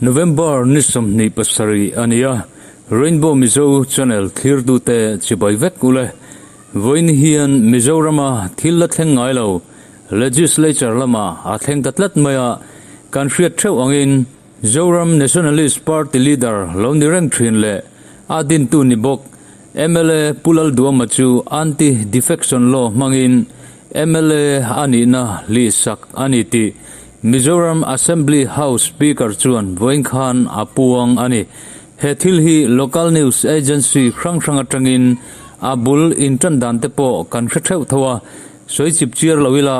November ni 27 a ni a, Rainbow Mizo channel thlirtute chibai vek ule. Vawiin hian Mizorama thil la thleng ngai lo Legislature lamah a thleng ta tlat mai a, kan hriat theuh angin Zoram Nationalist Party leader lo ni reng thin leh a dintu ni bawk mla Pu Lalduama chu Anti-Defection Law hmangin mla a nihna hlihsak a ni tih Mizoram Assembly House Speaker chuan vawiin khan a puang a ni. He thil hi local news agency hrang hrang atangin a bul intan dan te pawh kan hre theuh tho a, sawi chip chiar lo ila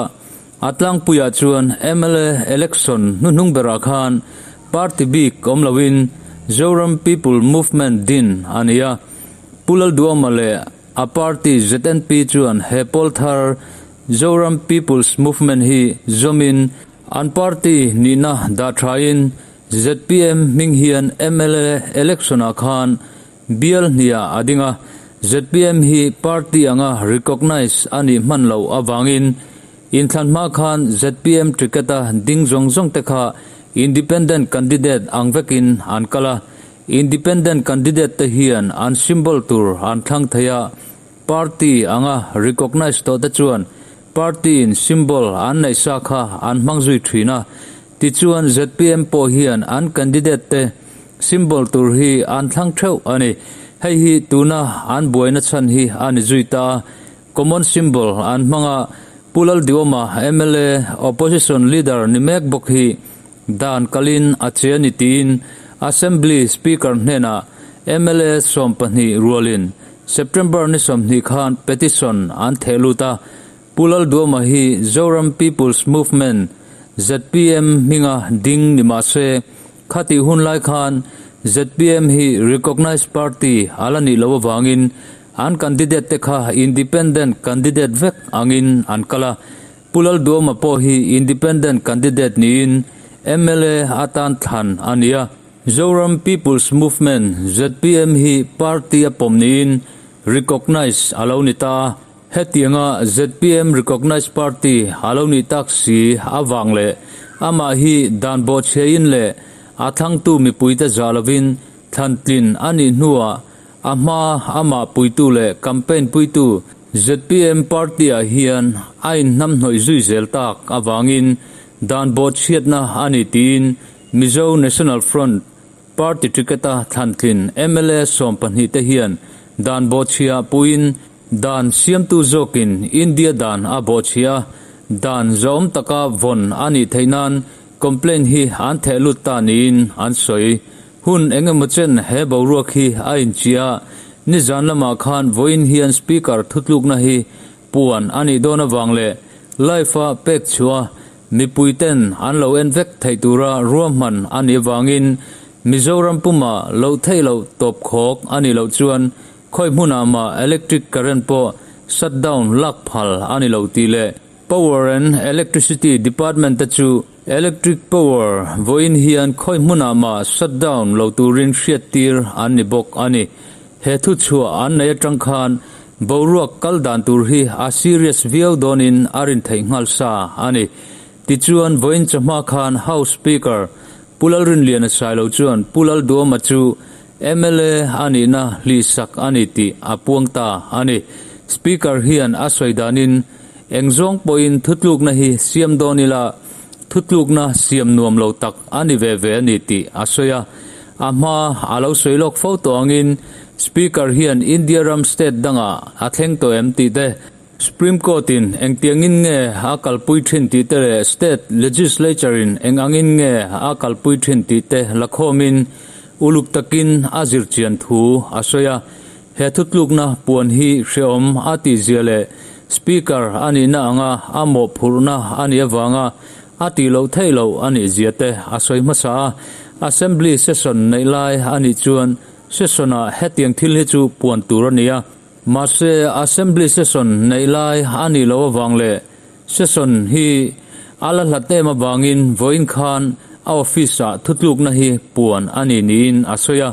a tlangpuiah chuan mla election hnuhnung berah khan party bik awm loin Zoram People Movement din a ni a, Pu Lalduama leh A party ZNP chuan he pawl thar Zoram People's Movement hi zawmin an party nihna dah thain zpm hming hian mla election-ah khan bial hniah a ding a, zpm hi party anga recognise a nih hman loh avangin inthlan hma khan zpm ticket-a ding zawng zawng te kha independent candidate ang vekin an kal a. Independent candidate te hian an symbol tur an thlang thei a, party anga recognise tawh te chuan party in symbol an neih sa kha an hmang zui thin a, tichuan zpm pawh hian an candidate te symbol tur hi an thlang theuh a ni. Hei hi tuna an buaina chhan hi a ni zui ta a, common symbol an hmang a, Pu Lalduhawma mla opposition leader ni mek bawk hi Dan kalin a che a ni tiin Assembly Speaker hnenah mla 12 rualin September ni 20 khan petition an theh lut a, Pu Lalduama hi Zoram People's Movement, zpm, hminga ding ni mah se, khatih hun lai khan zpm hi recognised party a la nih loh avangin an candidate te kha independent candidate vek angin an kal a. Pu Lalduama pawh hi Independent candidate niin mla atan thlan a ni a. Zoram People's Movement, zpm, hi party a pawm niin recognise a lo ni ta a. Hetianga zpm recognise party a lo nih tak si avang leh amah hi dan bawhchhiain leh a thlangtu mipuite zah lovin thlan tlin a nih hnuah A hma amah puitu leh campaign puitu zpm party-ah hian a inhnamhnawih zui zel tak avangin dan bawhchhiatna a ni tiin Mizo National Front party ticket-a thlantlin mla 12 te hian dan bawhchhia puiin dan siamtu zawkin India dan a bawhchhia a, dan zawm taka vawn a nih theih nan complaint hi an theh lut ta niin an sawi. Hun eng emaw chen he boruak hi a inchia a, nizan lamah khan vawiin hian Speaker thutlukna hi puan a nih dawn avang leh live-a pek chhuah mipuiten an lo en vek theih tura ruahman a nih avangin Mizoram puma loh theih loh tawp khawk a nih loh chuan khawi hmunah mah electric current pawh shutdown lak phal a ni lo tih leh Power and Electricity Department te chu Electric power vawiin hian khawi hmunah mah shutdown lo turin hriattir an ni bawk a ni. He thuchhuah an nei atang khan boruak kal dan tur hi a serious viau dawnin a rin theih nghal sa a ni. Tichuan vawiin chawhma khan House Speaker Pu Lalrinliana Sailo chuan Pu Lalduama chu mla a nihna hlihsak a ni tih a puang ta a ni. Speaker hian a sawi danin Eng zawng pawhin thutlukna hi siam dawn ila, thutlukna siam nuam lo tak a ni ve ve a ni tih a sawi a. A hma a lo sawi lawk fo tawh angin Speaker hian India ram state dangah a thleng tawh em tih te, Supreme Court-in engtiangin nge a kalpui thin tih te leh state legislature-in eng angin nge a kalpui thin tih te la khawmin uluk takin a zirchian thu a sawi a. He thutlukna puan hi hrehawm a tihzia leh Speaker a nihna anga a mawhphurhna a nih avanga a tih loh theih loh a nih zia te a sawi hmasa a. Assembly session neih lai a nih chuan session-ah hetiang thil hi chu puan tur a ni a. Mahse, Assembly session neih lai a nih loh avang leh session hi a la hlat em avangin vawiin khan a office-ah thutlukna hi puan a ni niin a sawi a.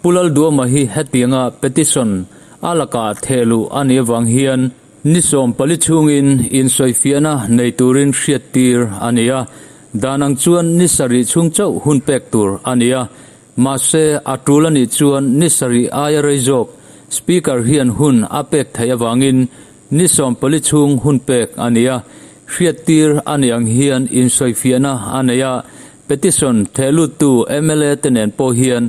Pu Lalduama hi hetianga petition a lakah thehluh a nih avang hian ni 14 chhungin insawifiahna nei turin hriattir a ni a. Dan ang chuan ni sarih chhung chauh hun pek tur a ni a, mahse a tul a nih chuan ni sarih aia rei zawk Speaker hian hun a pek theih avangin ni 14 chhung hun pek a ni a, hriattir a nih ang hian insawifiahna a nei a, petition thehluttu mla te nen pawh hian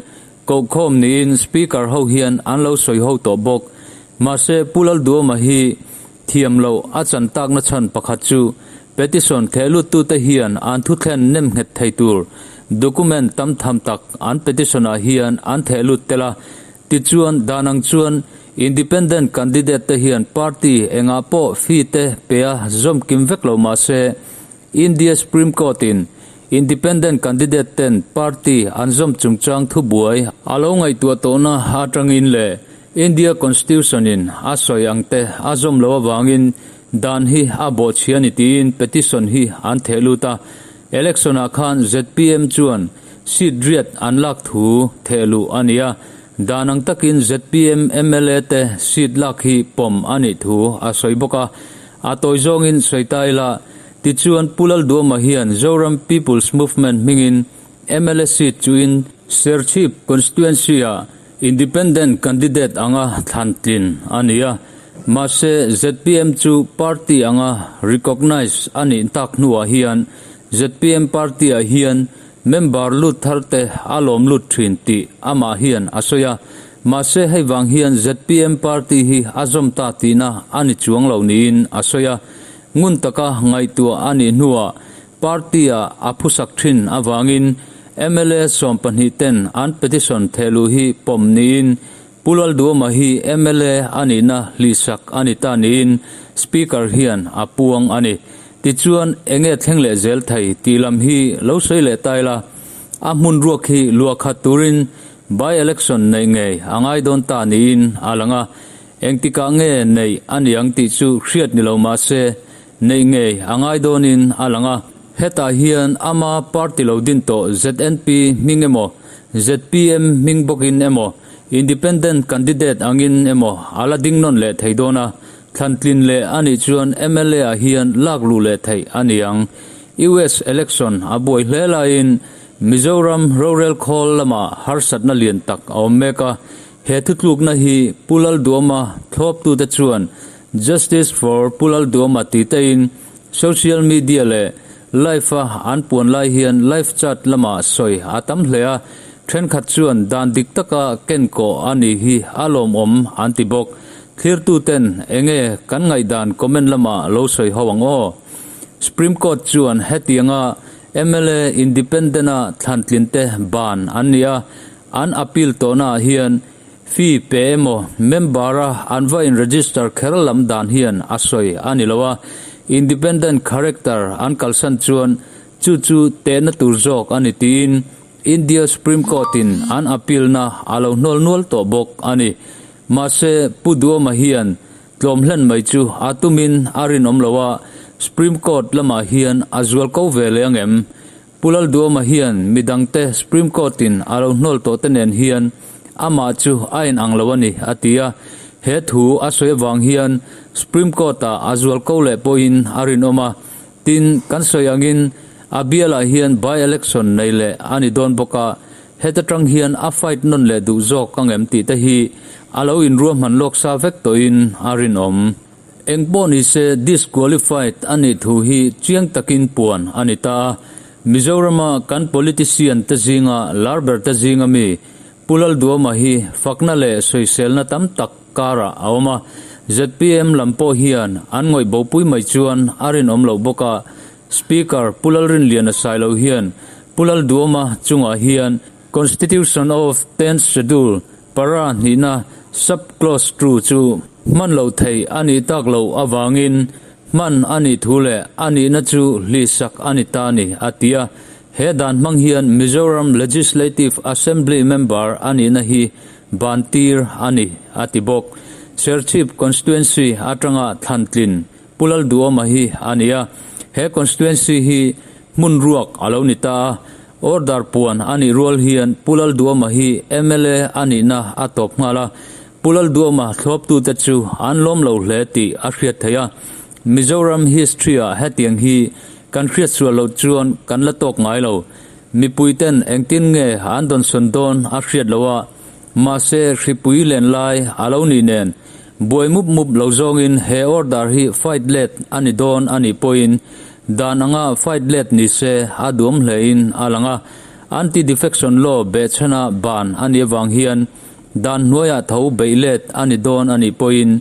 Kohkhawm niin Speaker ho hian an lo sawi ho tawh bawk. Mahse Pu Lalduama hi thiam loh a chan takna chhan pakhat chu petition thehluttute hian an thuthlen nem nghet thei tur document tam tham tak an petition ah hian an thehlut tel a. Tichuan dan ang chuan Independent candidate te hian party engah pawh fee te pe a zawm kim vek lo mahse India Supreme Court in Independent candidate ten party an zawm chungchang thubuai a lo ngaihtuah tawhna atangin leh India Constitution in a sawi ang te a zawm loh avangin dan hi a bawhchhia ni tiin petition hi an theh lut a. Election ah khan zpm chuan seat riat an lak thu theh luh a ni a, dan ang takin zpm mla te seat lak hi pawm a nih thu a sawi bawk a. A tawi zawngin sawi ta ila, tichuan Pu Lalduama hian Zoram People's Movement hmingin mla seat chuin Serchhip constituency-ah Independent candidate anga thlan tlin a ni a, mahse zpm chu party anga recognise a nih tak hnuah hian zpm party-ah hian member lut thar te a lawm lut thin tih amah hian a sawi a, mahse hei vang hian zpm party hi a zawm ta tihna a ni chuang lo niin a sawi a, ngun taka ngaihtuah a nih hnuah party-ah a phusak thin avangin mla 12 ten an petition thehluh hi pawm niin Pu Lalduama hi mla a nihna hlihsak a ni ta niin Speaker hian a puang a ni. Tichuan enge thleng leh zel thei tih lam hi lo sawi leh ta ila, a hmun ruak hi luah khat turin by election neih ngei a ngai dawn ta niin a lang a, engtikah nge neih a ni ang tih chu hriat ni lo mah se neih ngei a ngai dawnin a lang a. Hetah hian ama party lo din tawh ZNP hming emaw, zpm hming bawkin emaw, independent candidate angin emaw a la ding nawn leh thei dawn a, thlantlin leh a nih chuan mla ah hian lak luh leh theih a ni ang. US election a buai hle laiin Mizoram rorel khawl lamah harsatna lian tak a awm mek a, he thutlukna hi Pu Lalduama thlawptute chuan Justice for Pu Lalduama ti tein social media leh live a an puan lai hian live chat lamah sawi a tam hle a, thenkhat chuan dan dik taka ken kawh a nih hi a lawmawm an ti bawk. Thlirtuten enge kan ngaihdan comment lamah lo sawi ho ang aw. Supreme Court chuan hetianga mla independent-a thlantlinte ban an ni a, an appeal tawhnaah hian Fee pe emaw member-a an va in-register kher lam dan hian a sawi a ni lo a, independent character an kalsan chuan chu chu tehna tur zawk a ni tiin India Supreme Court-in an appeal-na a lo hnawl nual tawh bawk a ni. Mahse, Pu Duhoma hian tlawm hlen mai chu a tumin a rinawm lo a, Supreme Court lamah hian a zual ko ve leh ang em? Pu Lalduama hian midangte Supreme Court-in a lo hnawl tawhte nen hian amah chu a inang lo a ni, a ti a. He thu a sawi avang hian Supreme Court-ah a zual ko leh pawhin a rinawm a. Tin, kan sawi angin a bialah hian by-election nei leh a ni dawn bawk a, heta tang hian a fight nawn leh duh zawk ang em tih te hi a lo inruahman lawk sa vek tawhin a rinawm. Eng pawh ni se disqualified a nih thu hi chiang takin puan a ni ta a. Mizorama kan politician te zinga lar ber te zinga mi Pu Lalduama hi fakna leh sawiselna tam tak karah a awm a. Zpm lam pawh hian an ngawih bopui mai chuan a rinawm loh bawk a. Speaker Pu Lalrinliana Sailo hian Pu Lalduama chungah hian Constitution of Tenth Schedule para hnihna sub-clause two chu hman loh theih a nih tak loh avangin hman a nih thu leh a nihna chu hlihsak a ni ta a ni, a ti a. He dan hmang hian Mizoram Legislative Assembly member a nihna hi ban tir a ni, a ti bawk. Serchhip Constituency atanga thlantlin Pu Lalduhoma hi a ni a, he constituency hi hmun ruak a lo ni ta a, order puan a nih rual hian Pu Lalduhoma hi mla a nihna a tawp nghal a, Pu Lalduhoma thlawptute chu an lawm lo hle tih a hriat theih a, Mizoram history-ah hetiang hi Kan hriat sual loh chuan kan la tawk ngai lo. Mipui ten engtin nge an dawnsawn dawn a hriat loh a, mahse hripui len lai a lo nih nen buai mup mup lo zawngin he order hi fight let a ni dawn a nih pawhin dan anga fight let ni se a duam hlein a lang a. Anti-defection law behchhana ban a nih avang hian Dan hnuaiah tho beih let a ni dawn a nih pawhin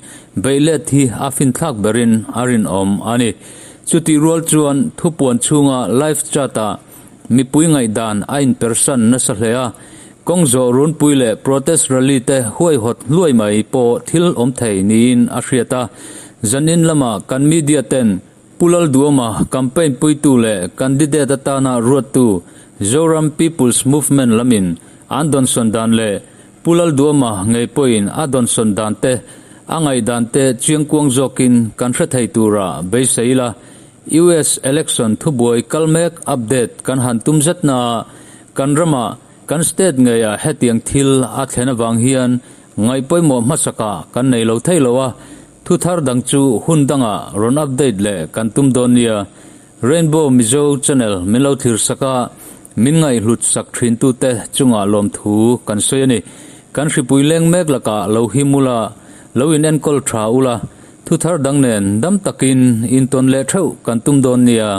beih let hi a finthlak berin a rinawm a ni. Chutih rual chuan thupuan chhunga live chat-ah mipui ngaihdan a inpersan nasa hle a, kawng zawh runpui leh protest rally te huaihawt hluai mai pawh thil awm thei niin a hriat a. Zanin lama kan media ten Pu Lalduama campaign puitu leh candidate atana ruattu Zoram People's Movement lamin an dawnsawn dan leh Pu Lalduama ngei pawhin a dawnsawn dan te, a ngaihdan te chiangkuang zawkin kan hre thei tura beisei ila. US election thubuai kal mek update kan han tum zet na kan ramah kan state ngeiah hetiang thil a thlen avang hian ngaihpawimawh hmasakah kan nei lo thei lo a, Thu thar dang chu hun dangah rawn update leh kan tum dawn nia. Rainbow Mizo channel min lo thlir sak a, min ngaihhlut sak thin tute chungah lawmthu kan sawi a ni. Kan hripui leng mek lakah lo him ula, lo in enkawl tha ula, thu thar dang nen dam takin intawn leh theuh kan tum dawn nia.